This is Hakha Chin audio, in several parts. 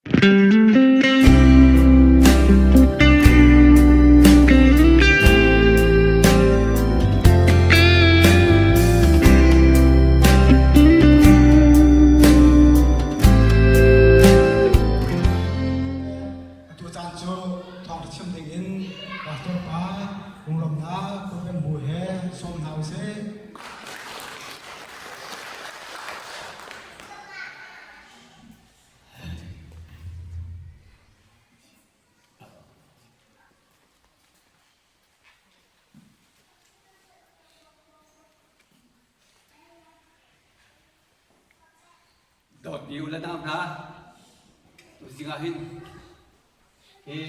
Atu caan cu thawngṭha chim dingin pastor pa lunglawmhnak program bu he sawm hna usih. Dawtmi u le nau hna, tuzing ah hin hi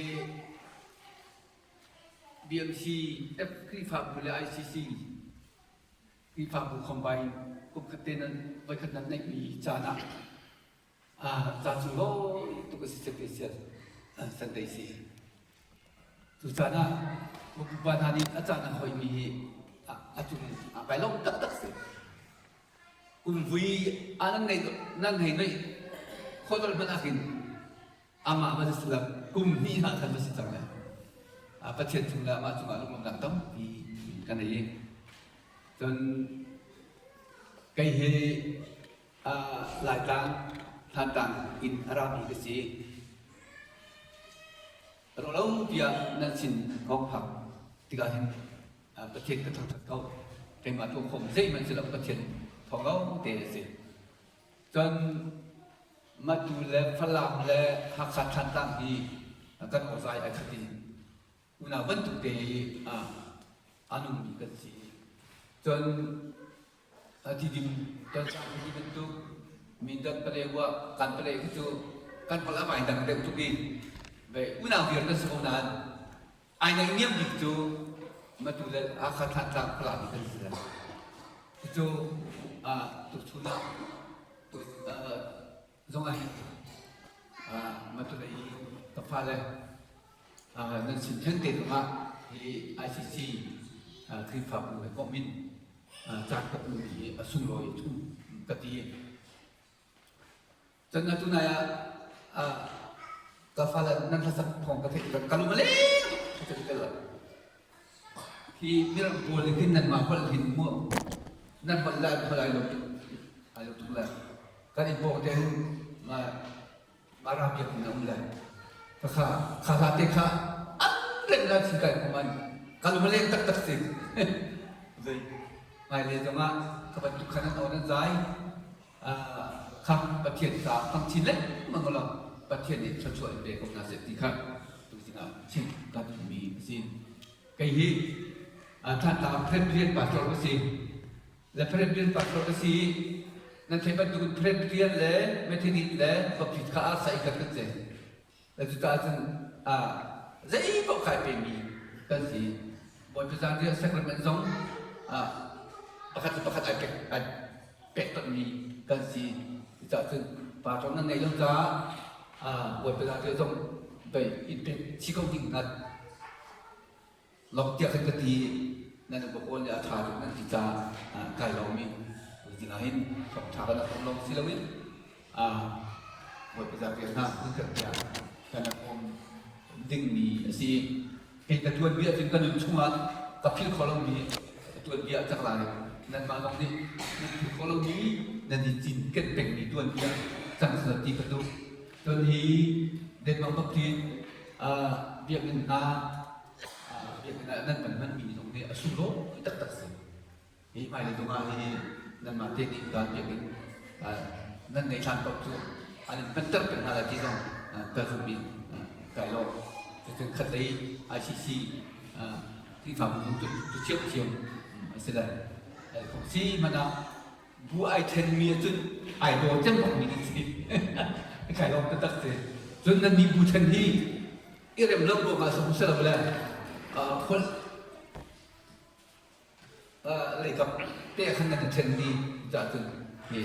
BMC F Khrihfabu le ICC Khrihfabu combine kum khat te nan voikhat nan neihmi caan ah ca cung lawi tuk a si special Sunday si. Cu caan ah pupa hna nih a caan an hoihmi hi a cung ah kai lawm taktak si. Kum vui ah nan nei nan hei neih khawdol hmanh ah khin amah va si lam kum hnih ah khan va si cang le Pathian cung le amah cungah lunglawmhnak tampi kan nei i cun kei hi Laitlang Hlantlang in a rami ka si. Ruahlo tiah nan sin kong phak tikah hin Pathian ka thangṭhat ko. Keimah tuah khawh zeihmanh si lo Pathian thawng lo te a si. Cun Matu le Falam le Hakha Thlantlang hi kan awzai ai khat i unau bantuk te i a nungmi kan si. Cun Tidim Tonsang hi bantuk Mindat Palewa kan pale khi cu kan holh a vai dang deuh tuk i unau viar kan si ko nain ai naihniam bik cu Matu le Hakha Thlantlang Falam hi kan si lai. Cucu tukchun ah zong ah hin Matu lei ka fale nan sin thengte zongah hi ICC Khrihfabu he komh in caan ka hmuhmi hi a sunglawi tuk ka ti. Cun atu nai ah ka fale nan hlasak thawng ka theih tikah ka lung a leng tuk ka ti lo. Hi mirang pawl nih hin nanmah holh hin mu nan holh le an holh ai lo tuk ai lo tuk le kan i pawng te hin Mara biakinn a um le khakha kha hla te kha an rem la chin kai kuman ka lung a leng taktak si zei hmailei zongah ka bantuk khan an aw nan zai kha Pathian ca hmang chin lengmang ulaw Pathian nih thluachuah in pe ko hna seh ti kha tuzing ah chim ka duhmi a si. Kei hi Thantlang Presbyterian pastor ka si. Le Presbyterian pastor ka si i nan theih bantukin Presbyterian le Methodist le Baptist kha arsa i khat kan si. Le cucaah cun zei paoh kai pemi kan si. Bawipa Zanriah sacrament zong pakhat le pakhat ai pek ai pek tonmi kan si. Cucaah cun pastor nan ngei lo caah Bawipa Zanriah zong bei in pek chih ko ding hngat. Lok tiah khan ka ti nan upa pawl nih a ṭha tuk nan ti caah kai lawm i tuzing ah hin thawngṭha kan rak lawng si loin Bawipa zapi hna hmunkhat tiah kan rak um dingmi a si. Kei ka tuanbia cun ka nun chungah ka philh kho lomi ka tuanbia cang lai. Nanmah zong nih nan philh kho lomi nan i cinken pengmi tuanbia cang seh ti ka duh. Cun hi Denmark Baptist biakinn hna biakinn ah nan kan hmanmi zong hi a sunglawi taktak si. Hi hmailei zongah hi nanmah te nih kaan biakinn nan neih hlan paoh cu an in hmanter peng hna lai ti zong ka zumh i kai lawm. Cucun khatlei ICC Khrihfabu zong cu cu ṭhiamṭhiam a si lai. Si hmanh ah bu ai ṭhenmi ahcun ai daw cem bakmi nan si. Kai lawm taktak si. Cun nan nih bu ṭhen hi i rem lo ruangah si lo le holh leikap te khan nan ṭhen ni caah cun hi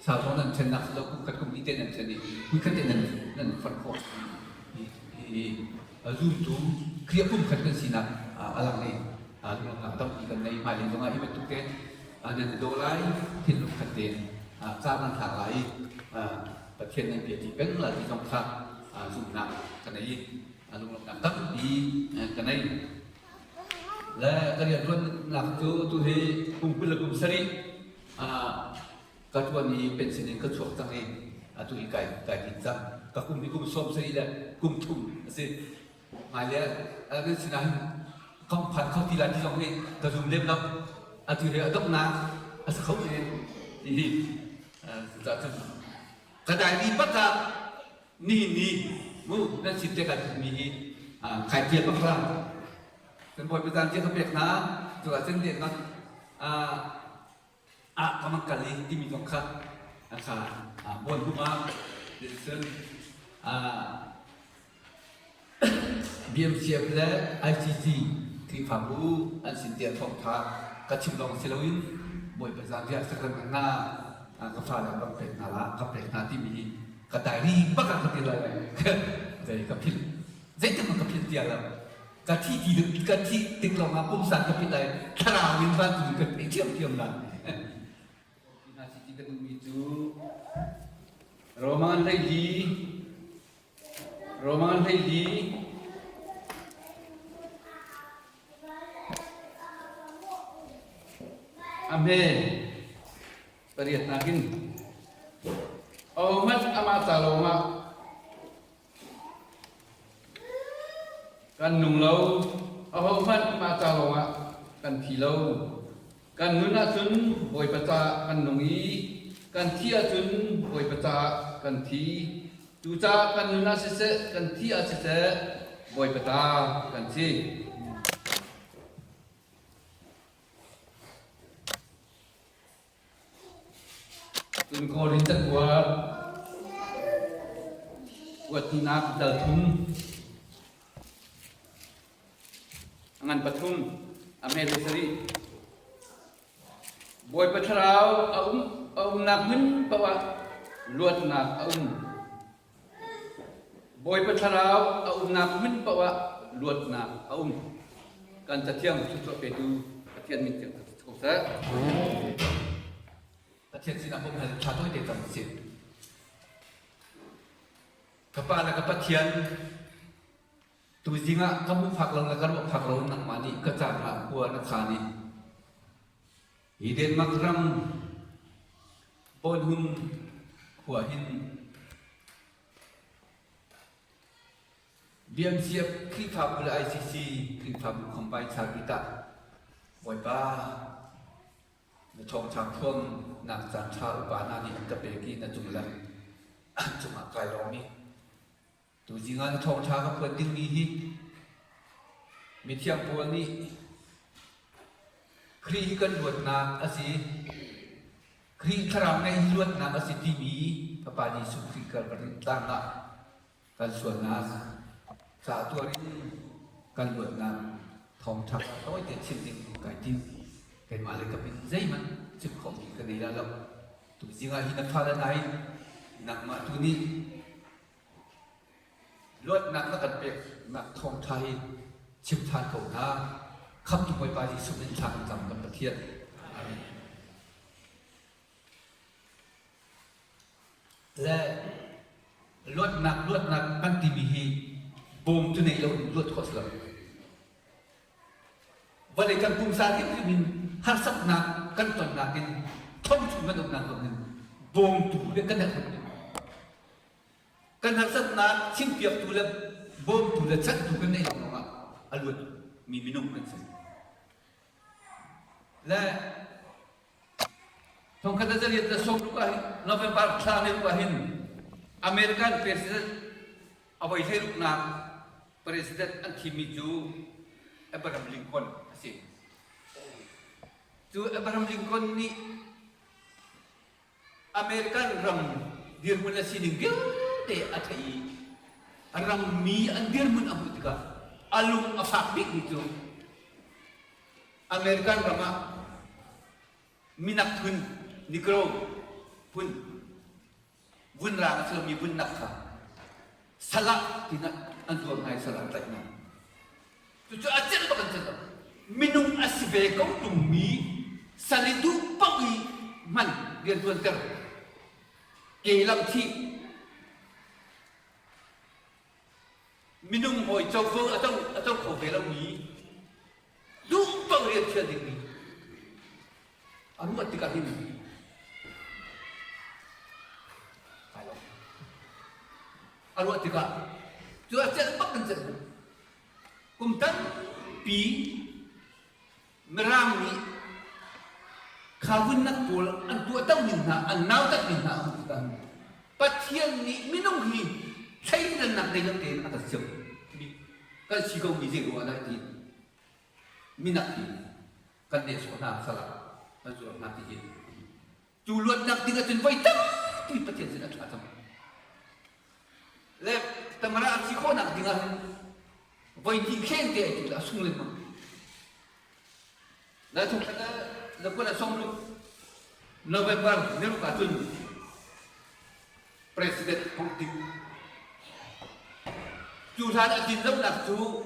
sau zong nan ṭhennak si lo kum khat kum hnih te nan ṭhen i hmunkhat te nan nan fonh khawh hi zumtu Khrih pum khat kan sinak a lang i lungnak tampi kan nei hmailei zongah hi bantuk te nan i daw lai thinlung khat tein car nan thlak lai i Pathian nan bia ti peng lai ti zong kha. zumhnak ka nei lunglawmhnak tampi ka nei. Le ka rianṭuannak cu tu hi kum 20 le kum sarih ka ṭuan i pension in ka chuak cang i atu hi kai kai din cang. Ka kum hi kum 70 le kum thum a si. Hmailei ah nan sinah hin kong phan kho ti lai ti zong hi ka zum lem lo. Atu hi a donghnak a si kho men ti hi cucaah cun ka diary bak ah nihin ni mu nan sin te kan mi hi kai tial bak la. Kan bawipa caan cia ka pek hna cuah cun lehnak ah ka mang kal i timi zong kha kha bawn hum ah cun BMCF le ICC Khrihfabu an sin tiah thawngtha ka chim lawng si loin Bawipa zaangriah sacrament hna ka fale ka pek hna la ka pek hna timi hi ka diary bak ah ka ti lai zei ka philh zeitik ka philh tiah lo ka thi ti ka thi tik lawng ah pumsa ka philh lai thlarau in vancung ka theih ṭhiamṭhiam lai hna si ti ka duhmi cu Roman 14 Roman 14 A hme pariatnak in Ahohmanh amah ca lawngah kan nung lo, ahohmanh mah ca lawngah kan thi lo. Kan nun ahcun Bawipa caah kan nung i kan thih ahcun Bawipa caah kan thi. Cucaah kan nun ah siseh, kan thih ah siseh, Bawipa ta kan si. Cun Korin cakuat kuatnak dal thum a ngan pathum a hme le sarih. Bawipa thlarau a um a umnak hmun paoh ah luatnak a um. Bawipa thlarau a umnak hmun paoh ah luatnak a um. Kan cathiang thluachuah petu Pathian min tiang ko seh. Pathian sinah bawmh hal ṭha tawi te cang si. Ka pa le ka Pathian tuzing ah ka hmuh phak lo le ka ruah phak lo nangmah nih ka caan ah khua na khaan i hi Denmark ram Bornholm khua hin BMCF Khrihfabu le ICC Khrihfabu Combine Service ah Bawipa na thawngṭha phuannak caanṭha upa hna nih an ka pek i na cung le an cungah kai lawm i tuzing ah na thawngṭha ka phuan dingmi hi mithiang Paul nih Khrih hi kan luatnak a si Khrih thlarau ngeih hi luatnak a si timi Fapa Jesuh Khrih Kalvari tlang ah kan sualnak ca tuar in kan luatnak thawngṭha tawite chim ding kai tim. Keimah le ka min zeihmanh chim khawhmi ka nei la lo. Tuzing ah hi na fale hna hi nangmah tu nih luatnak na kan peknak thawngṭha hi chim ṭhan ko hna. Khamhtu Bawipa Jesuh min thla kan cam kan Pathian. Amen. Le luatnak luatnak kan timi hi bawm cu nei lo in luat khawh si lo. Vawlei kan pumsa hrimhrim in harsatnak kan tonnak in thong chung kan umnak zong in bawmtu le kan herh tuk. Kan harsatnak chimpiaktu le bawmtu le chanhtu kan neih lo lawngah a luat mi minung kan si. Le thongkhat a zariat le sawmruk ah hin November thla ni ruk ah hin American President a voi hleiruknak President an thimmi cu Abraham Lincoln a si. Cu Abraham Lincoln nih American ram dirhmun le sining vialte a theih i rammi an dirhmun a hmuh tikah a lung a fak bikmi cu American ram ah minak phun Negro phun vunraang a si lomi vunnak kha salah tiin an zuar hna i sal an tlaih hna. Cucu a celh bak an celh lo. Minung a si ve ko tungmi sal i duh paoh i hman riantuanter ke lam thih. Minung hawi covo a co a co kho ve lomi duh paoh rian thial dingmi a ruat tikah hin kai lo. A ruah tikah cu a celh bak kan celh. Kum tampi Mirang nih kha vunnak pawl an tuahto ning hna, an nautat ning hna a hmuh tikah Pathian nih minung hi thleidannak ngei lo tein a kan siam kan si ko mi zei ruangah dah ti minak hi kan nehsawh hna salah kan zuar hna ti hi cu luatnak ding ahcun voi tampi Pathian sin a ṭha cang. Le tamara a si khawhnak ding ah hin voi hnih kheng te ai tu a sung lengmang. Na thong khat na kul a song ruk November ni ruk ahcun President hong ding. Cu hlan a din lonak cu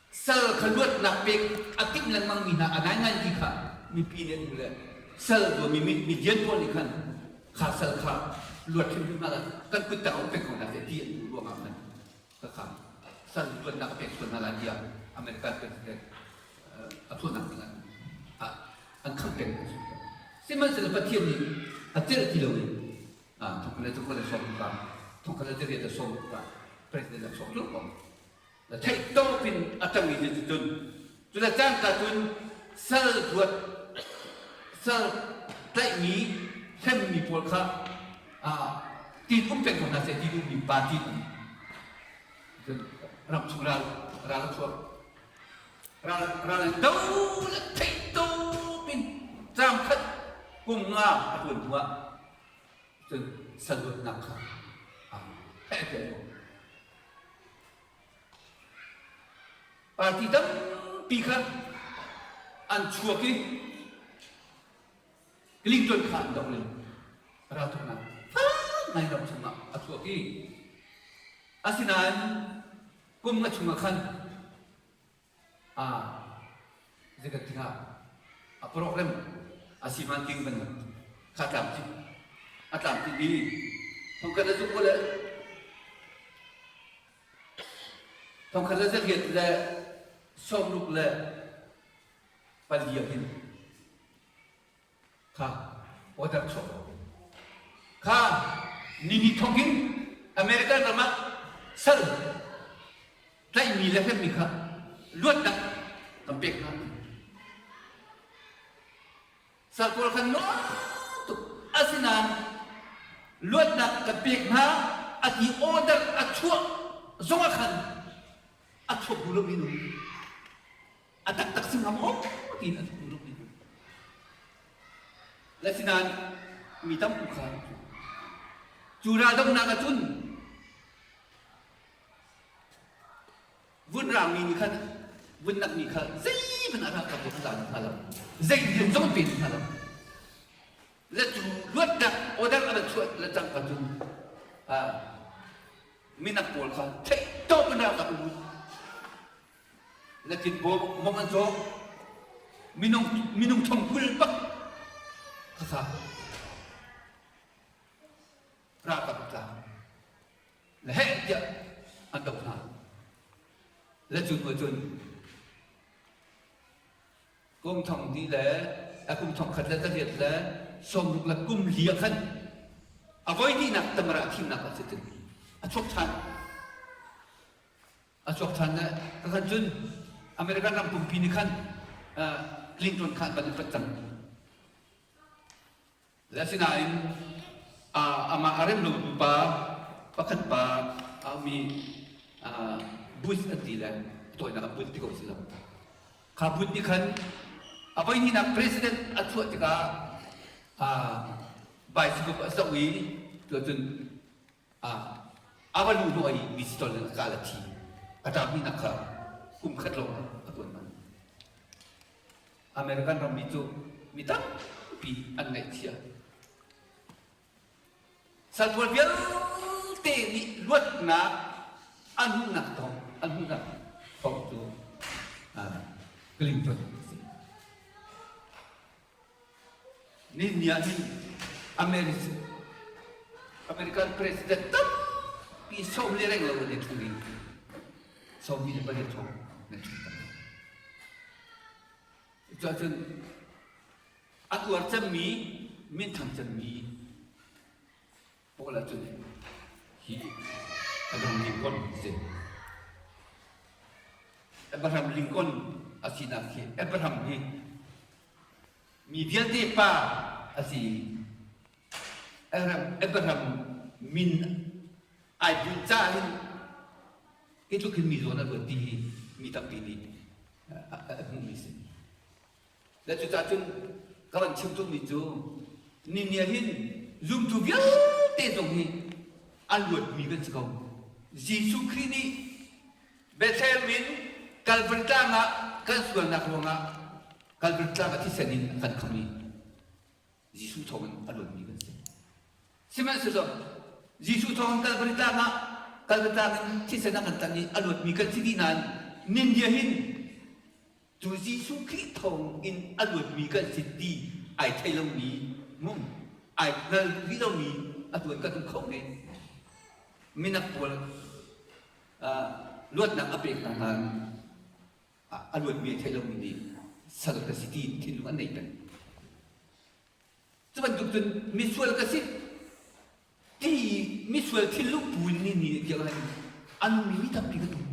Sal kha luatnak pek a timh lengmangmi hna a ngaingai ti kha mipi nih an hmuh le sal tuahmi midian pawl nih khan kha sal kha luat hrimhrim hna kan kut tang um peng ko hna seh ti an duh ruangah khan khakha sal luatnak a pek sual hna lai tiah American president a thuanak ding ah an kham peng. Sihmanhsehlaw Pathian nih a celh ti lo i thongkhat le cukhat le sawm ka thongkhat le cariat le sawm ka president a chuak tluk ko. Na theih tawk in a tangmi cu cun cu le cangka cun sal duat sal tlaihmi hremmi pawl kha tin um peng ko hna seh ti duhmi pa tin um cun ram chung ral ral a chuak ral ral an do le theih tawp in cam khat kum nga a tuan hnu ah cun sal luatnak kha a heh tiah Party tampi kha an chuak i Clinton kha an doh len. Raltuknak fak ngai ram chungah a chuak i asinain kum nga chungah khan Zeikan tikah a program a si hman ding ban kha tlam ti a tlam ti i thongkhat le zuk le thongkhat le zakhiat le sawmruk le pali ah hin Kha order chuak ko. Kha nini thawk in American ram ah sal tlaihmi le hremmi kha luatnak kan pek hna. Sal pawl khan nuam tuk. Asinain luatnak kan pek hna a ti order a chuah zong ah khan a chuak duh lomi nu a taktak si hnga maw tiin a duh lomi le sinain mi tam kha cu raldohnak ah cun vun rangmi nih khan vun nakmi kha zeihmanh a ralkap an la hna lo zei rian zong pe hna lo le cu luatnak order a van chuah le cangka cun minak pawl kha theih tawp in ralkap an lut Latin mong an cawk. Minung minung thong 20 bak khakha ralkap tla le heh tiah an doh hna. Le cu hnu cun kum thong hnih le a kum thong khat le tariat le sawmruk le kum li ah khan a voi hnihnak tamara thimnak a si cun a chuak ṭhan. A chuak ṭhan le ka khan cun American ram pumpi nih khan Clinton kha an van upat cang. Le asinain amah a rem lotu pa pakhat pa a ummi Bush an ti le a tawinak ah Bush ti ko si lo. Kha Bush nih khan a voi hnihnak president a chuah tikah bicycle a zoh i tuahcun A va luh hnawh i pistol in a kah le thi. A ṭapmi nak kha kum khat lawng a tuan manh. American rammi cu mi tampi an ngaihchia. Saltual vialte nih luatnak an hmuhnak thawng an hmuhnak thawng cu Clinton a si. Nihin ah hin American president tampi. tampi som le reng lo an i ṭhung i sawmi le pariat hrawng nan ṭhung cang. Cuahcun a uar cemmi minthang cemmi pawl ahcun hi Abraham Lincoln si. Abraham Lincoln a sinak hi Abraham hi mi vialte pa a si. Abraham min ai bunh caah hin hi tluk hin mi zawn a luat ti hi mi tampi nih a hmuhmi a si. Le cucaah cun ka van chim tukmi cu ni ah hin zumtu vialte zong hi a luatmi kan si ko. Jesuh Khrih nih Bethlehem in Calvary tlang ah kan sualnak ruangah Calvary tlang ah thisen in a kan khamh i Jesuh thawngin a luatmi kan si. Sihmanhsehlaw Jesuh thawngin Calvary tlang ah Calvary tlang in thisen a kan tlanh i a luatmi kan si dih nain nindia hin cu Jesuh Khrih thawng in a luatmi kan si ti ai thei lomi mung ai hngal rih lomi a tuan kan um kho men. Minak pawl luatnak a pek hna nain a luatmi a thei lomi nih sal ka si ti thinlung an nei peng. Cu bantuk cun misual ka si ti misual thinlung pu in ni ni tiang hin an mi tampi kan um.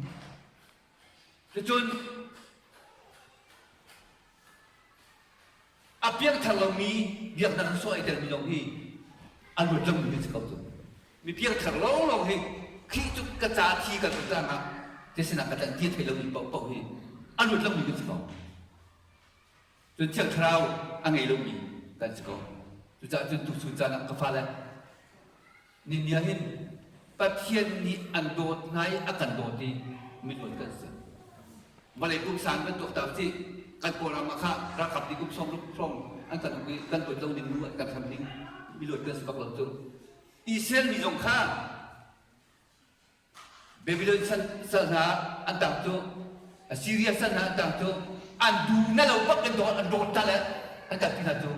Cucun a piangthar lomi biaknak in sawh ai telmi zong hi an ruat lomi kan si ko cu. Mi piangthar lawnglawng hi Khrih cu ka ca thi kan ruat ah te sinah ka tlanh ti a thei lomi paohpaoh hi an ruat lomi kan si ko. Cun Thiang Thlarau a ngei lomi kan si ko. Cucaah cun tuchun caan ah ka fale Ninia hin Pathian nih an dawt hna i a kan dawt i miluat kan si. Vawlei pumsa in kan tuakta usih. Kan Kawlram ah kha ralkap nih kum sawmruk hrawng an kan uk i kan luat lo ning nu an kan hrem ning miluat kan si bak lo cu. Israel mi zong kha Babylon sal hna an tang cu Assyria sal hna an tang cu an du na lo bak in dawt an dawt ta le an kalpi hna cu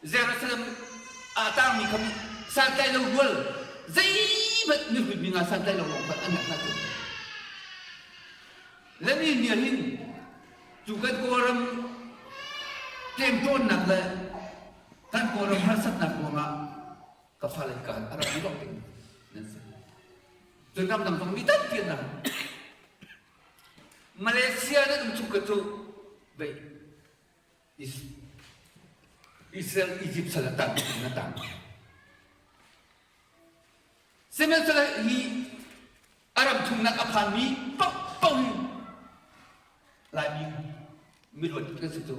Jerusalem ah tangmi kha santlai lo rual zeihmanh mihrut mi nga santlai lo lawng kha an nak hna cu. Le mi nih hin cu kan Kawlram ṭemṭawnnak le kan Kawlram harsatnak ruangah ka fale ka a rak i lawng ding nan si. Cun ramdang zong mi tampi an ra. Malaysia nan um chung ka cu vei Israel Egypt sal a tang in a tang. Sihmanhsehlaw hi a ram thumnak a phanmi paohpaoh hi Laimi miluat kan si cu.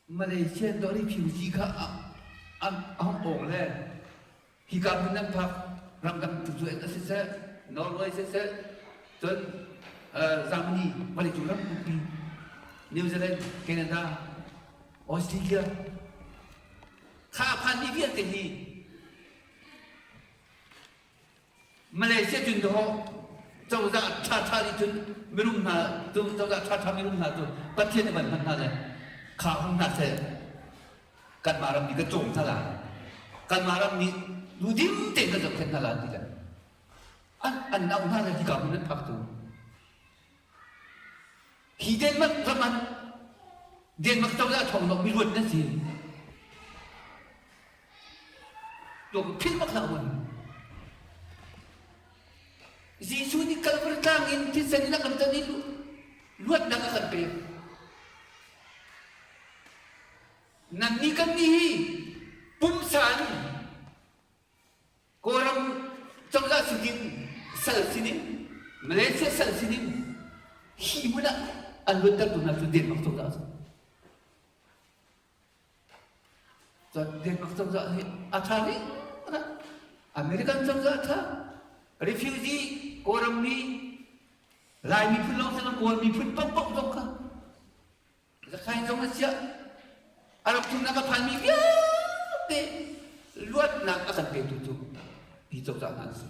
Malaysian dawr refugee kha an hong awng le hika hmun nan phak ramdang tu cu a siseh Norway siseh cun Germany vawleicung ram pumpi New Zealand Canada Australia kha a phanmi vialte hi Malaysia cun dawh cozah ṭhaṭha nih cun mirum hna cu cozah ṭhaṭha mirum hna cu Pathian nih van hman hna le kha hung hna seh kanmah ram nih kan cawm hna lai kanmah ram nih duhdim tein kan zohkhenh hna lai ti le an an auh hna le hika hmun an phak cu hi Denmark ram an Denmark cozah thawng zong miluat nan si Philh bak hlah mun. Jesuh nih Calvary tlang in thisen in a kan tan i luatnak a kan pek. Nannih kan nih hi pumsa in Kawlram cozah sinin sal sinin Malaysia sal sinin hi hmun ah an luattertu hna cu Denmark cozah a si. Denmark cozah hi a ṭha ning American cozah a ṭha. Refugee Kawlram mi Lai miphun lawng si lo Kawl miphun paohpaoh zong kha Zakhain zong a siah a rak thumnak a phanmi vialte luatnak a kan petu cu hi cozah hna an si.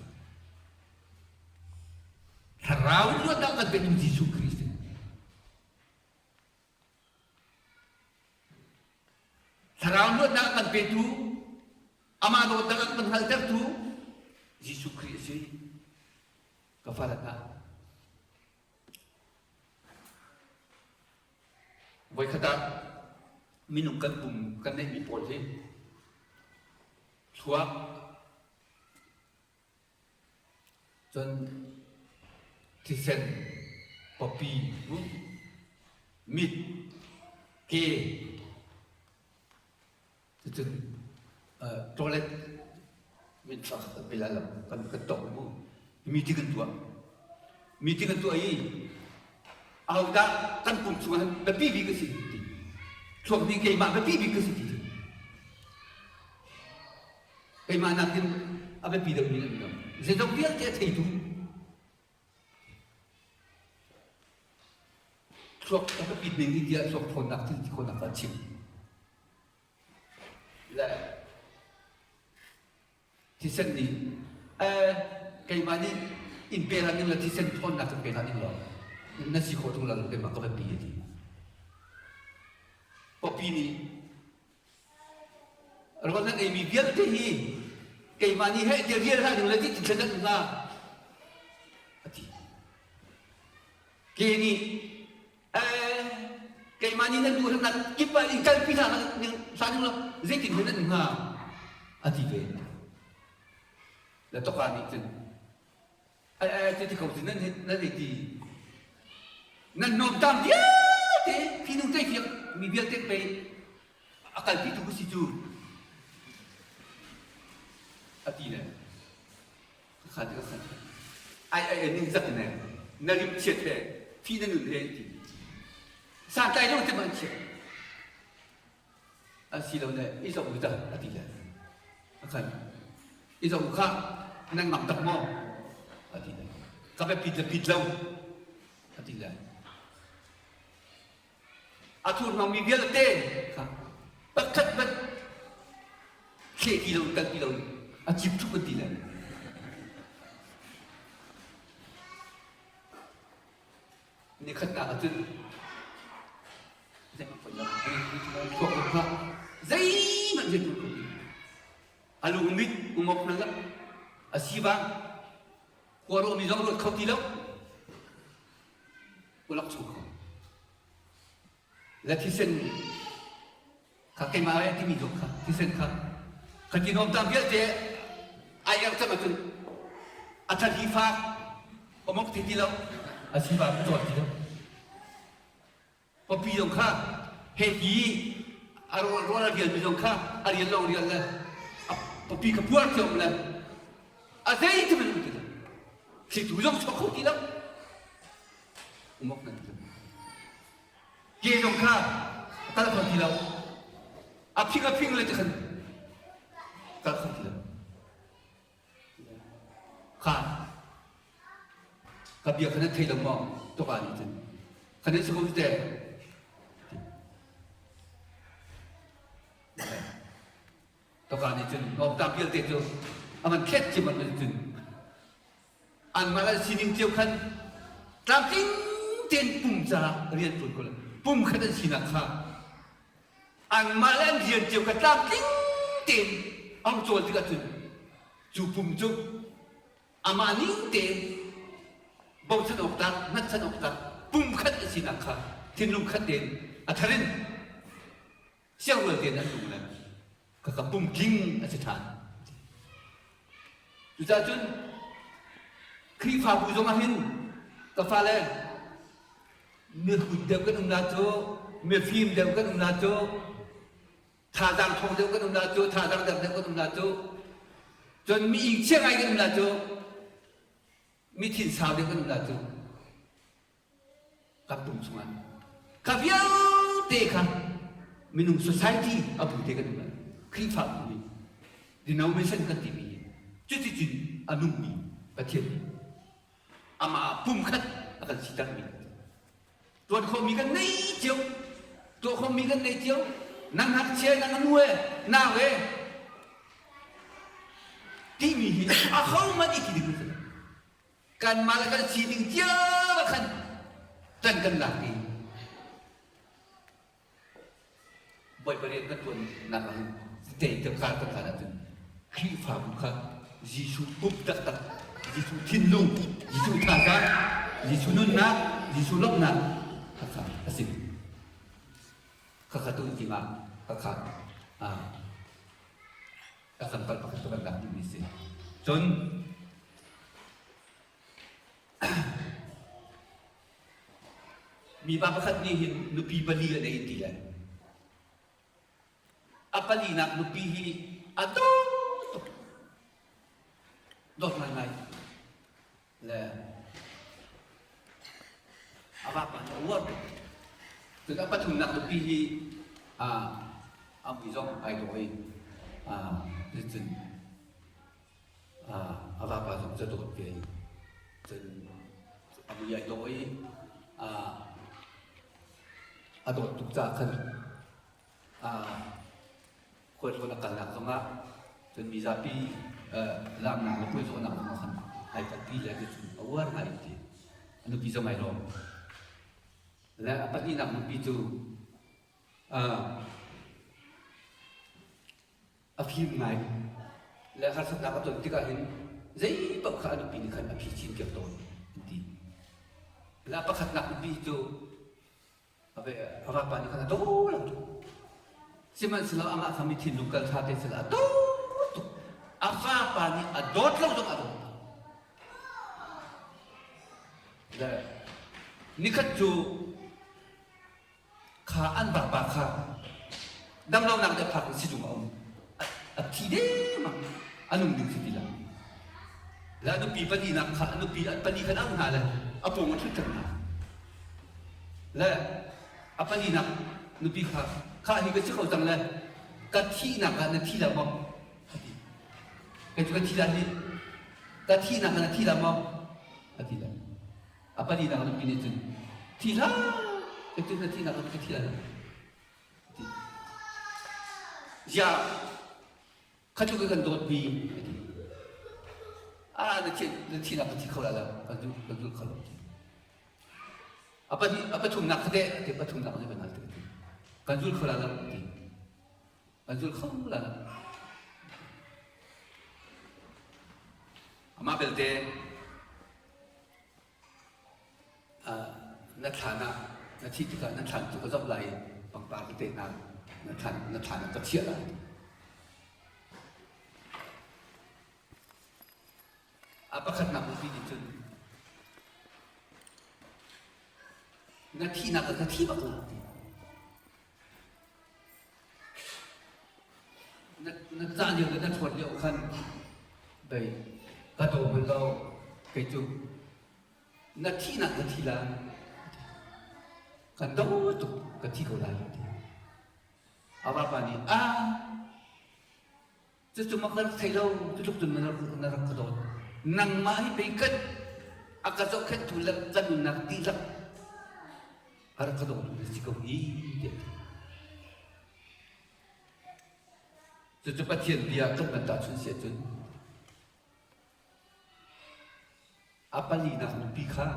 Thlarau in luatnak a kan petu Jesuh Christ Thlarau luatnak a kan petu. Amah dawtnak a kan hngalhtertu Jesuh Khrih a si. Ka fale hna, voikhat ah minung kan pum kan neihmi pawl hi thluak cun thisen, pawpi, mit, ke, Cucun toilet min thla pe lai lo kan kan tong mu meeting kan tuah meeting kan tuah i ahodah kan pum chung ah biapi bik a si ti thluak nih keimah biapi bik ka si ti keimah nakin a biapi deuhmi an um zeizong vialte a theitu thluak a biapit ning hi tiah thluak ṭhawnnak thil ti khawhnak kha a chim Le thisen nih keimah nih in pe hlah ning law thisen ṭhawnnak kan pe hlah ning law na si khawh ṭung lo keimah ka van pi a ti. Pawpi nih rawl nan eimi vialte hi keimah nih heh tiah rial hlah ning law ti thisen nan hnga a ti. Ke nih keimah nih nan duh nan kip ah in kalpi hna hlah ning law zeitin hen nan hnga a ti ve le toka nih cun ai ai ti ti ko nan nan ei ti nan nuam tam vialte phi nung tei fiak mi vialte pei a kalpi tu si cu a ti le Kha ti ka ai ai ning zak ne na rim chiat he fi na nun he ti santlai lo te man chiat a si lo ne i zong ta a ti le a khan i zong kha nan ngam tak maw a ti le ka be pit le pit lo a ti le A thurhnawmmi vialte kha pakhat hmanh thleh ti lo kal ti lo a cip ṭhup an ti lai. Nikhatnak ah cun zeihmanh rian ṭuan kho ti a lungmit umok hna lo a sivang khua ruahmi zong ruat kho ti lo ulak chung kho le thisen kha keimah ai timi zong kha thisen kha ka ti nom tam vialte ai er cang ahcun a thali fak omok ti ti lo a si ba zawt ti lo papi zong kha he hi a rawl rawl a rial mi zong kha a rial long rial le papi kha puar thiam le a zei ti man ti lo thlitu zong chuak kho ti lo umok nan ti ke zong kha a kal kho ti lo a phing a phing le ti khan kal kho ti lo kha ka bia kha nan thei lo maw tuka nih cun kha nan si ko te Toka nih cun ngawngtam vialte cu a man khet cim an cun anmah le sining cio khan tlamtling tein pum caah rian ṭuan ko pum khat an sinak kha anmah le an rian cio kha tlamtling tein a hung cawl tikah cun cu pum cu amah ning tein bochan awk tlak hngatchan awk tlak pum khat an sinak kha thinlung khat tein a thar in siangrual tein an nung le ka pum tling a si ṭhan. Cucaah cun Khrihfabu zong ah hin ka fale mihrut deuh kan um la cu mifim deuh kan um la cu thazaang ṭhawng deuh kan um la cu thazaang deuh deuh kan um la cu cun mi ingchia ngai kan um la cu mi thinsau deuh kan um la cu kan pum chungah kha vialte kha minung society a bu te kan um Khrihfabu nih denomination kan timi hi cuticun a nungmi Pathian nih amah pumkhat a kan sitermi tuan khawhmi kan nei cio tuah khawhmi kan nei cio nang ngakchia nang nu e nau e timi hi a ho hmanh i ti ding kan kanmah le kan sining cio ah khan ṭan kan lak i Bawipa rian kan ṭuannak ah hin tei kan kar kan hlan ahcun. Khrihfabu kha Jesuh pum taktak, Jesuh thinlung, Jesuh thazaang, Jesuh nunnak, Jesuh lawmhnak kha a si. Khakha tu tingah khakha a kan palh pakhat kan lak duhmi si. Cun mipa pakhat nih hin nupi pali a nei ti lai. A palinak nupi hi a dawt tuk. Dawt ngaingai. Le a vapa nih a uar tuk. Cun a pathumnak nupi hi a mui zong ai dawh i cun a vapa zong cu a dawt ve. Cun a mui ai dawh i a dawt tuk caah khan khualtlawn a kalnak zongah cun mizapi laamnak le puaizawhnak zongah khan ai kalpi le cun a uar ngai an ti. A nupi zong ai lawm. Le a pahnihnak nupi cu a fim ngai le harsatnak a ton tikah hin zei paoh kha a nupi nih khan a phi chin piak tawn an ti. Le a pakhatnak nupi cu A vapa nih khan a daw lo tuk. Sihmanhsehlaw amah kha mi thinlung kal ṭha te sila a daw tuk. A vapa nih a dawt lo zong a dawt. Le nikhat cu kha an vapa kha damlonak nih a phak in sizung a um. A thi dengmang. A nung ding si ti lo. Le a nupi palinak kha a nupi pali khan a um hna le a pawng a ṭhut cang hna. Le a palinak nupi kha kha hi ka si kho cang le ka thihnak ah na thi la maw? A ti. Kei cu ka thi la hi ka thihnak ah na thi la maw? A ti le. A palinak nupi nih cun thi hlah kei cu na thihnak ah ka thi la lo. A ti. Ziah kha cu kan dawtmi a ti. Ah na thi na thihnak ka thi kho la lo ka zul ka zul kho lo. A pahnih a pathumnak kha teh ti pathumnak nih kan hal ti kan zul kho la lo ti. Kan zul kho la lo. Amah belte na thlan ah na thih tikah na thlan cu ka zoh lai i pangpar tete hna na thlan na thlan ah ka chiah lai. A pakhatnak nupi nih cun na thihnak ah ka thi bak la ti. Na cah lio le na ṭhawn lio khan bei ka daw bal lo kei cu na thihnak ka thi lai kan do tuk ka thi ko lai ti. A vapa nih a cucu mak na rak thei lo cutluk cun na rak ka dawt nangmah hi pei kan a ka zohkhenhtu le ka nunnak dihlak a rak ka dawtu na si ko hi tiah a ti. Cucu Pathian bia kan van tahchunh si ahcun a palinak nupi kha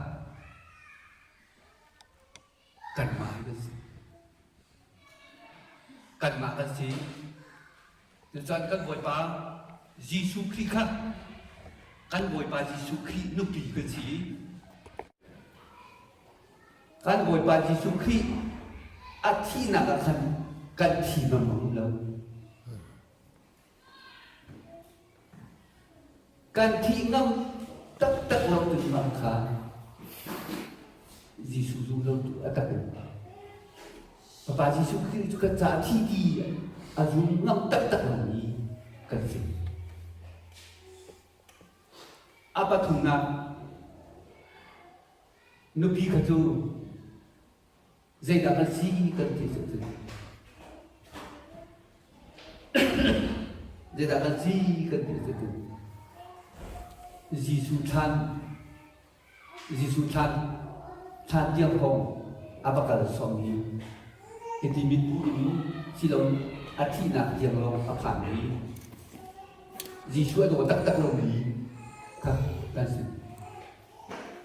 kanmah hi kan si. Kanmah kan si. Cucaah kan Bawipa Jesuh Khrih kha kan Bawipa Jesuh Khrih nupi kan si. Kan Bawipa Jesuh Khrih a thihnak ah khan kan thi lengmang lo. Kan thih ngam taktak lo tu mah kha Jesuh zum lo tu a tak in. Papa Jesuh Khrih cu kan caah thi ti a zum ngam taktak lomi kan si. A pathumnak nupi kha cu zeidah kan si kan ti cu zeidah kan si kan ti cu Jesuh thlan Jesuh thlan thlan tiang hong a va kal sawm i hiti mitbu in silo a thihnak tiang lawng a phan i Jesuh a daw taktak lomi kha kan si.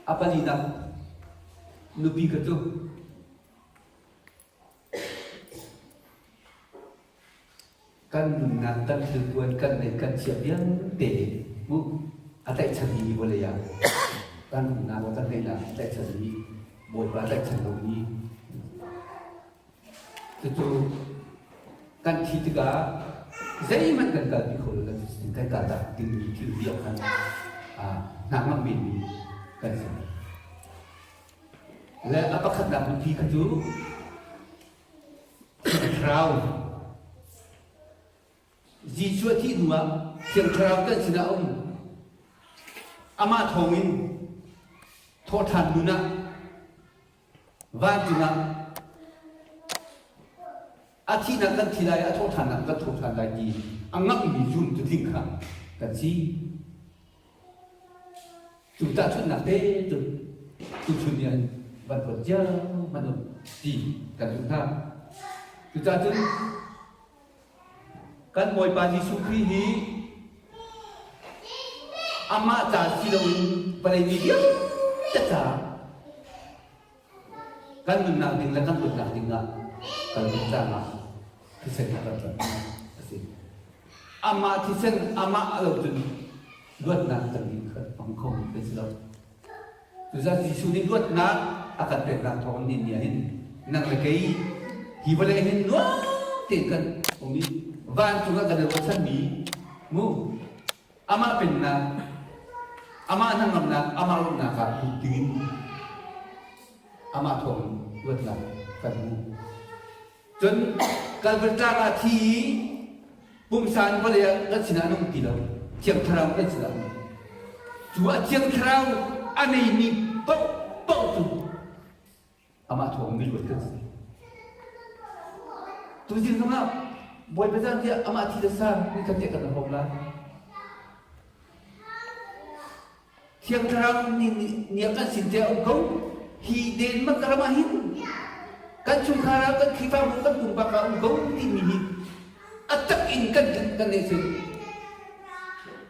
A palinak nupi kha cu Kan nunnak, kan thilpuan, kan neih, kan chiah vialte mu a tlaihchanmi vawlei ah kan umnak le kan neihnak a tlaihchanmi Bawipa a tlaihchan lomi cucu kan thi tikah zeihmanh kan kalpi kho lo kan kaltak dingmi thil vial khan hna ngam menmi kan si. Le a pakhatnak biapi kha cu Thiang Thlarau Jesuh a thih hnuah Thiang Thlarau kan sinah a um. Amah thawngin thawhṭhan nun ah vancung ah a thihnak kan thi lai, a thawhṭhannak kan tho ṭhan lai ti a ngamhmi zumtu tling kha kan si. Cu tahchunhnak te cu tuchun ni an van ruat cio hmanh u ti kan duh hna. Cucaah cun kan Bawipa Jesuh Khrih hi amah ca si loin vawlei mi vialte caah kan nunnak ding le kan dawtnak ding ah kan nun caah thisen a kan tlanh a si. Amah thisen amah a lo cun luatnak kan ding kha a hmu kho mi kan si lo. Cucaah Jesuh nih luatnak a kan peknak thawng ni ni hin nang le kei hi vawlei hin nuam tein kan um i vancung ah kan i ruahchanmi mu amah pennak amah hnangamnak amah lawmhnak ah lut dingin amah thawng luatnak kan hmu. Cun Calvary tlang ah thi i pumsa in vawlei ah kan sinah an um ti lo. Thiang Thlarau kan sinah um. Cu a Thiang Thlarau a neimi paoh paoh cu amah thawng miluat kan si. Tuzing zongah Bawipa zang tiah amah thi le sa ni khat te kan hom lai. Thiang Thlarau nih nih a kan sin te a um ko. Hi Denmark ram ah hin kan chungkhar ah kan Khrihfabu kan pumpak ah um ko timi hi a tak in kan kan neih si.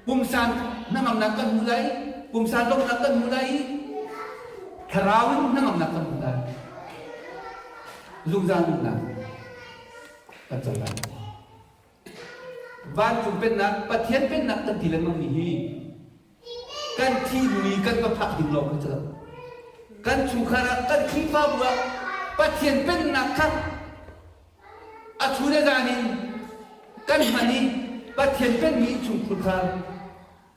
Pumsan hnangamnak kan hmu lai, pumsan lawmhnak kan hmu lai i thlarau in hnangamnak kan hmu lai. Zungzal nunnak kan co lai. Vancung pennak, Pathian pennak kan ti lengmang mi hi kan thi hnu i kan va phak ding lawng kan si lo. Kan chungkhar ah, kan Khrihfabu ah Pathian pennak kha a thu le zan in kan hman i Pathian penmi innchungkhur kha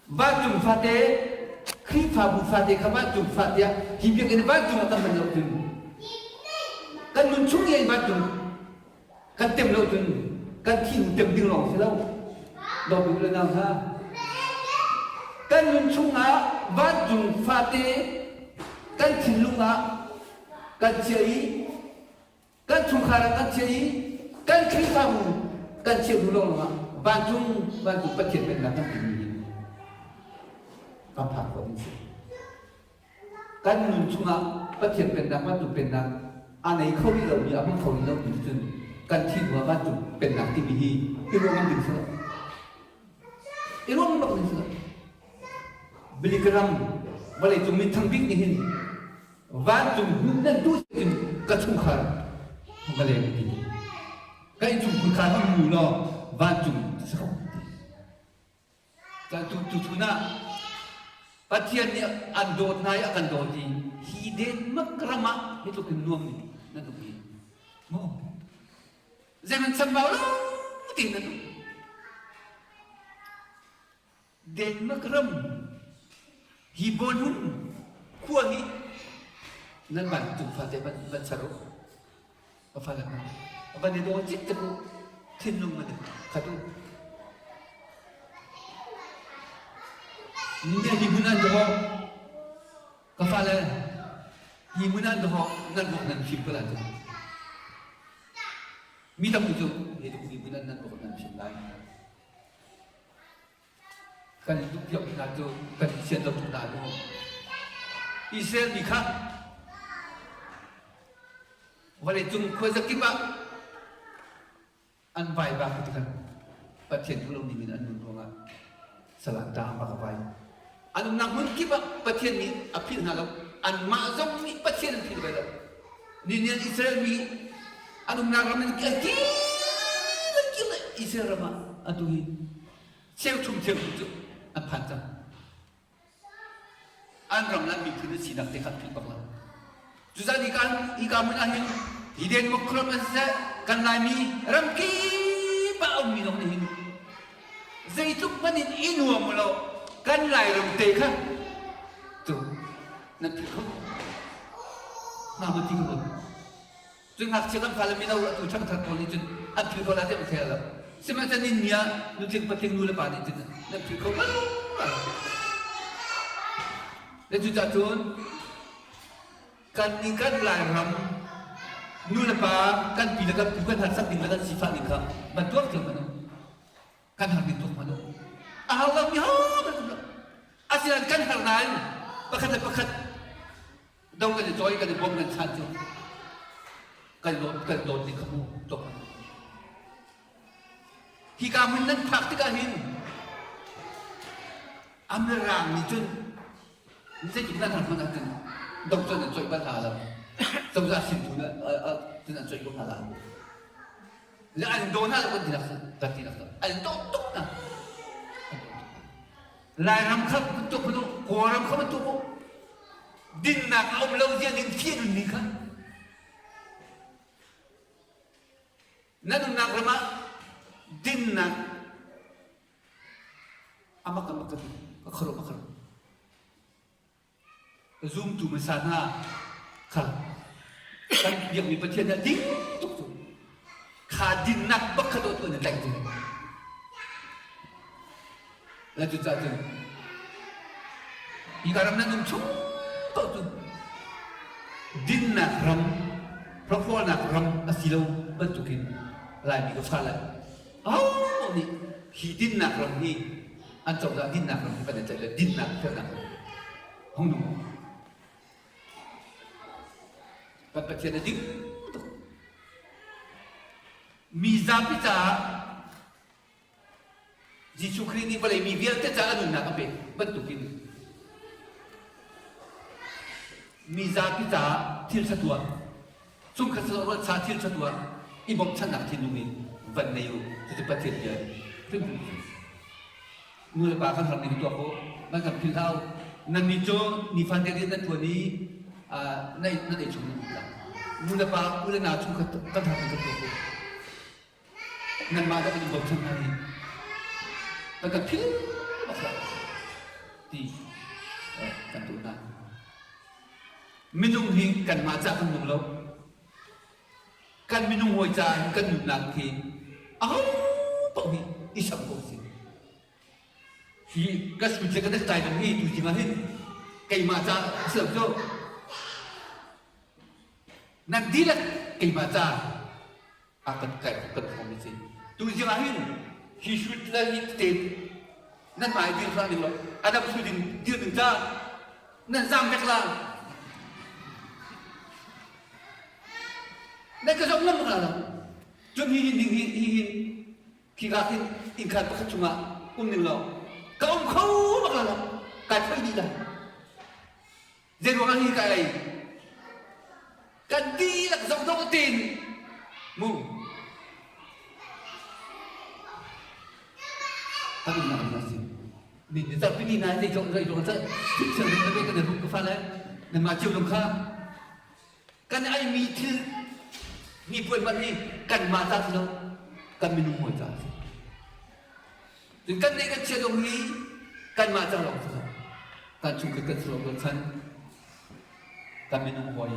vancung fate Khrihfabu fate kha vancung fate ah hi biakinn vancung ah kan hman lo cun kan nun chung i vancung kan tem lo cun kan thi hnu tem ding lawng si lo dawt u le nau hna kan nun chungah vancung fate kan thinlung ah kan chiah i kan chungkhar ah kan chiah i kan Khrihfabu kan chiah hnu lawng ah vancung vancung Pathian pennak kan timi hi kan phak khawh ding si. Kan nun chungah Pathian pennak vancung pennak a nei kho rih lomi a hmang kho rih lomi cun kan thi hnu ah vancung pennak timi hi i ruah ngam ding si lo. I ruah ngam bak ding si lo. Billy Graham vawleicung minthang bik nih hin vancung hmun nan duh cun ka chungkhar va leng ti. Ka innchungkhur kha hmang mu law vancung si ko ti. Tuchun ah Pathian nih an dawt hna i a kan dawt i hi Denmark ram ah hi tluk in nuam in nan um hi mu zeihmanh chambau lo tein nan um. Denmark ram hi Bornholm khua hi nan van tung fate van van ser u. A fale hna van i daw cik u thinlung man khat u. Ne hi hmun an daw ka fale hi hmun an daw nan ruak nan fim ko lai cu. Mi tam cu hi hmun an nan ruak nan fim lai. Kan i duhpiak hna cu kan i sian lo tuk hna mu. Israel mi kha vawleicung khuazakip ah an vai bak ti khan Pathian duh lo ning in an nun ruangah salah ṭang bak a vai. An umnak hmun kip ah Pathian nih a philh hna lo. Anmah zong nih Pathian an philh ve lo. Ninian Israel mi an umnak ram in an kil an kil. Israel ram ah atu hi cheuchum cheuchum cu an phan cang. An ram le an miphun an sinak te kha an philh bak lo. Cucaah hika hika hmun ah hin hi Denmark khuaram an siseh kan Laimi ramkip ah a ummi zong nih hin zeitluk hmanh in i nuam ulaw kan Lairam te kha cu nan philh kho hnga maw ti ka ruat. Cun ngakchia kan fale mino atu ṭhangthar pawl nih cun an phil ko la ti an thei lo. Sihmanhsehlaw nin ni ah nutling patling nu le pa nih cun nan phil kho bal lo. Le cucaah cun kan nih kan Lairam nu le pa kan pi le kan pu kan harsak ding le kan sifah ding kha van tuak cio hmanh u. Kan har ding tuak hmanh u. A har lomi ho kan um lo. Asinain kan har nain pakhat le pakhat do kan i cawi kan i bawm kan chan cu kan dawt kan dawt ning kha mu tuk. Hika hmun nan phak tikah hin a mirang nih cun zeitik nan har hmanh ah cun do cun an coih bal hna lo. Cozah sin tu cun an coih ko hna la. Le an daw hna lo kan ti nak kan ti nak an daw tuk hna. Lairam kha bantuk hmanh u, Kawlram kha bantuk u. Dinnak a um lo zia ning fian ni kha. Nan umnak ram ah dinnak amak amak ka ti ka khuaruah ka khuaruah. Zumtu hmasa hna kha kan biakmi Pathian nih a ding tuk cu kha dinnak bak kha dawtu an i tlaih cu. Le cucaah cun hika ram nan um chung paoh cu dinnak ram, hlawhhlawnak ram a si lo bantukin Laimi ka fale ahopaoh nih hi dinnak ram hi an cozah dinnak ram hi kan i tlaih le dinnak felnak ram hung nung kan Pathian a ding tuk. Mi zapi caah Jesuh Khrih nih vawlei mi vialte caah a nunnak a pek bantukin mi zapi caah thil ṭha tuah, chungkhat rualcha thil ṭha tuah i bawmchannak thinlung in van nei u. Cucu Pathian bia hrimhrim a si. Nu le pa kan har ning tuah ko, nan kan philh hlah u. Nannih cu nifate rian nan ṭuan i nan ei chung nan um lai. Nu le pa, u le nau chungkhat kan har ning kan tuah ko. Nanmah dah kan in bochan hna hi kan kan philh bak hlah ti kan tuah hna. Minung hi kanmah cah kan nung lo. Kan minung hawi caah hin kan nunnak hi aho paoh hi i sam ko si. Hi ka sui le ka necktie zong hi tu zing ah hin keimah ca a si lo cu. Nan dihlak keimah ca a kan kai kan hrawm mi si. Tu zing ah hin hi shoot le hi te nan hmai dir hlah ning law adam su ding dir ding ca nan zam vek la. Nan ka zong ngam hna lo. Cun hi hin ding hi hi hin Khika khin innkhan pakhat chungah um ning law ka um kho bak lai lo. Kai phoih dih lai. Zei ruangah hi kai ei? Kan dihlak zong tein mu kan umnak ram a si. Ni ni zarhpi ni nai zei zong zei zong ca thil thil na ve kan rum ka fale nanmah cio zong kha Kan eimi thil hnipuan hmanh hi kanmah ca si lo, kan minung hawi ca a si. Cun kan neih kan chia zong hi kanmah ca lawng si lo. Kan chungkhat kan sual rualchan kan minung hawi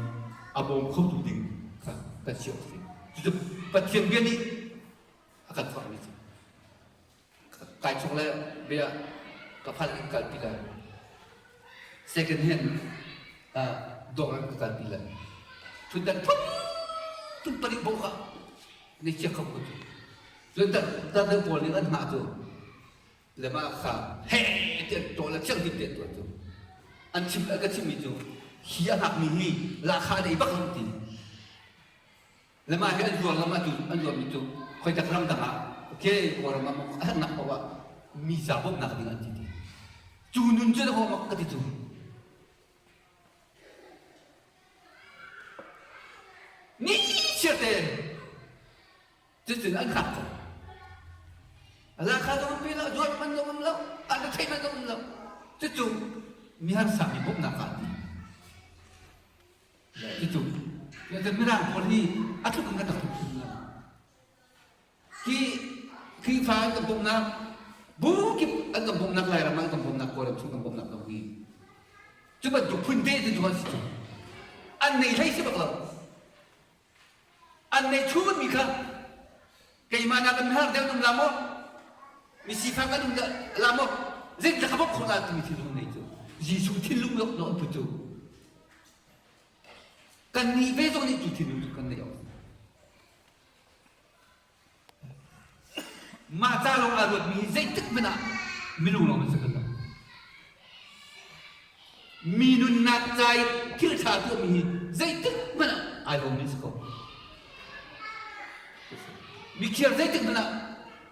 a bawm khotu ding kha kan si awk a si. Cucu Pathian bia nih a kan forhmi a si. Kai chung le bia ka phan in kalpi lai. Second hand dawr in ka kalpi lai. Thutdan thum thum palik bo kha ni chia kho ko cu. Cun dan dan pawl nih an hngah cu le mah kha he tiah tuah le thiang tiah tuah cu. An chim ka chimmi cu hi a hngakmi hi lahkhah an ei bak lo ti. Le mah hi an zuar lam atu an zuarmi cu khoitak ramdang ah okay Kawlram ah a herhnak paoh ah mi ca bawmhnak ding an ti ti. Cu nun cu na mak ka ti cu. Ni chiar te cucun an hngak ko. Lakha zong an pe lo, zuat man zong um lo, an thei man zong um lo. Cucu mi harsa mi bawmhnak ah ti. Cucu Mirang pawl hi a tluk in kan rak tluk hrim lo. Hi Khrihfa an kan bawmhnak, bu kip an kan bawmhnak, Lairam an kan bawmhnak, Kawlram chung kan bawmhnak zong hi cu bantuk phun te cu an si cu. An nei hlei si bak lo. An nei chunmi kha keimah nak in har deuh um la maw? Mi sifak an um la maw? Zeitlak ka bawmh khawh la timi thinlung nei cu Jesuh thinlung lo an put cu. Kan nih ve zong nih cu thinlung cu kan nei awk. Mah ca lawng aa ruatmi hi zeitik hmanh ah minung lawng an si bal lo. Mi nunnak ca i thil ṭha tuahmi hi zeitik hmanh ah ai lawmmi a si ko. Mikhiar zeitik hmanh ah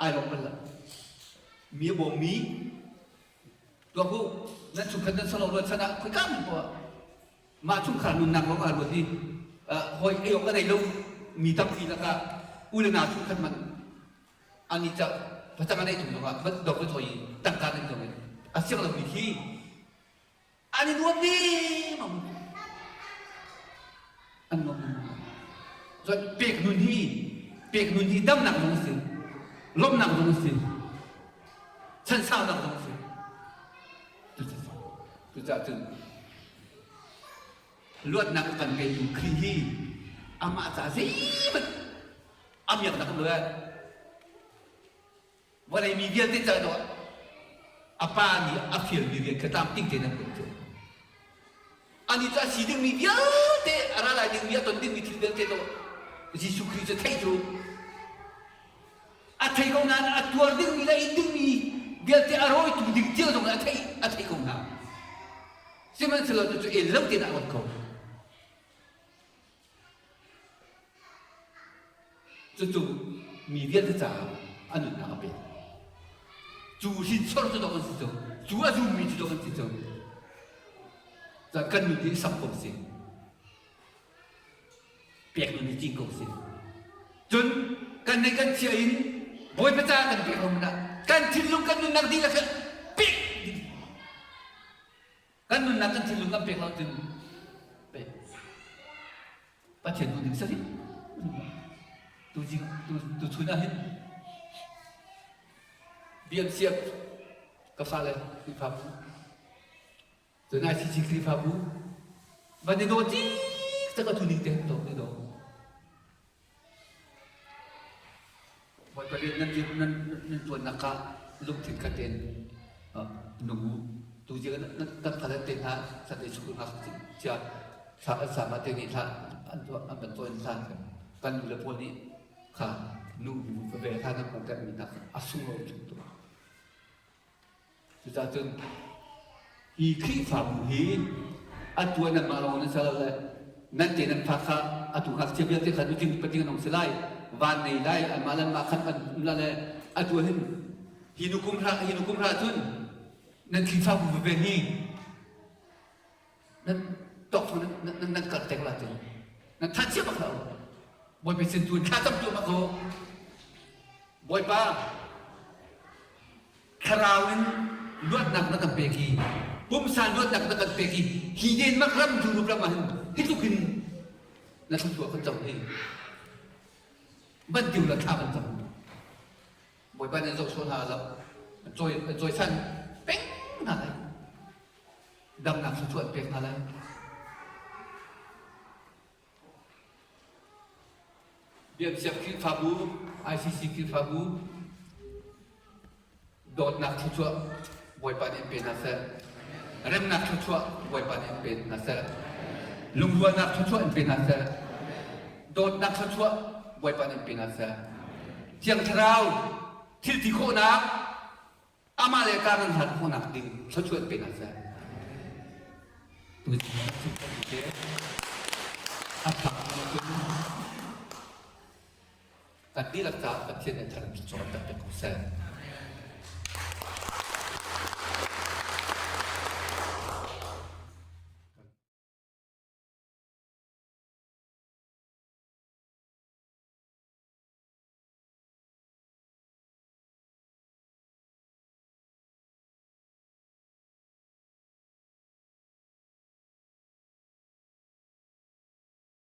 ai lawm bal lo. Mi a bawmmi tuak u, nan chungkhat nan salo ruat chan ah khoika hmanh poah ah mah chungkhar nunnak lawng aa ruat i hawi ei awk a nei lo mi tampi lakah u le nau chungkhat man an i cah facang a neih tung zongah va dok va cawi i tangka nan zong in a siang lomi khi an i nuam ding an nuam cun pek nun hi pek nun hi damnak zong a si lawmhnak zong a si chansaunak zong a si. Cucaah cun luatnak a kan petu Khrih hi amah ca zeihmanh a miaknak um lo eh. Vawlei mi vialte ca dawh a pa nih a fialmi rian kha tlamtling tein an tuah cu. Anih cu a si dingmi vialte a ra lai dingmi a ton dingmi thil vialte dawh Jesuh Khrih cu theih cu A thei ko nain a tuar dingmi le in dingmi vialte a rawitu ding cio zong a thei a thei ko hna. Sihmanhsehlaw cucu el lo tein a ot ko. Cucu mi vialte caah a nunnak a pek. Cu hrinsor cu dawh an si cu. Cu a zummi cu dawh an si cu. Kan nun hi sak ko si. Pek nun hi cing ko si. Cun kan nei kan chia in Bawipa ca kan pek lo ah kan thinlung kan nunnak dihlak hi pek ding. Kan nunnak kan thinlung kan pek lo cun pek. Pathian duh ding sari. Tu jing tu tu chun ah hin BMCF ka fale Khrihfabu Cun ICC Khrihfabu van i daw cikcek a thu ning te han to ni daw. Bawipa rian nan nan nan tuannak ah lungthin khat tein nung u. Tu zing nan kan phalet te hna Sunday school ngak cia thla an sama te nih thla an tuah an kan cawn hla kan nu le pawl nih kha nu bu ve hla nan kan mi hna a sunglawi tuk tuk. Cucaah cun hi Khrihfabu hi atu ah nanmah lawng nan si lo le nan te nan fa kha atu ngakchia vialte kha nutling patling an hung si lai, van nei lai, anmah le anmah khan an um lai le atu ah hin hi nu kum hlah hi nu kum hlah cun nan Khrihfabu veve hi nan tawk nan nan nan kal tek la cun nan tha chia bak hlah u. Bawipa sin tu in thla cam tu bak u. Bawipa Thlarau in luatnak na kan pek i pumsa luatnak na kan pek i hi Denmark ram Europe ram ah hin hi tluk in na thluachuah kan co hi ban tiu la thla kan cam. Bawipa nih zoh sawh hna lo an cawi an cawisan peng hna lai damnak thluachuah an pek hna lai. Biamsiak Khrihfabu, ICC Khrihfabu dawtnak thluachuah Bawipa nih in pe hna seh. Remnak thluachuah Bawipa nih in pe hna seh. Lungrualnak thluachuah in pe hna seh. Dawtnak thluachuah Bawipa nih in pe hna seh. Thiang Thlarau thil ti khawhnak amah le kar nan hlat khawhnak ding thluachuah pe hna seh. A phak kan dihlak caah Pathian nih thar cawn tak pek ko seh.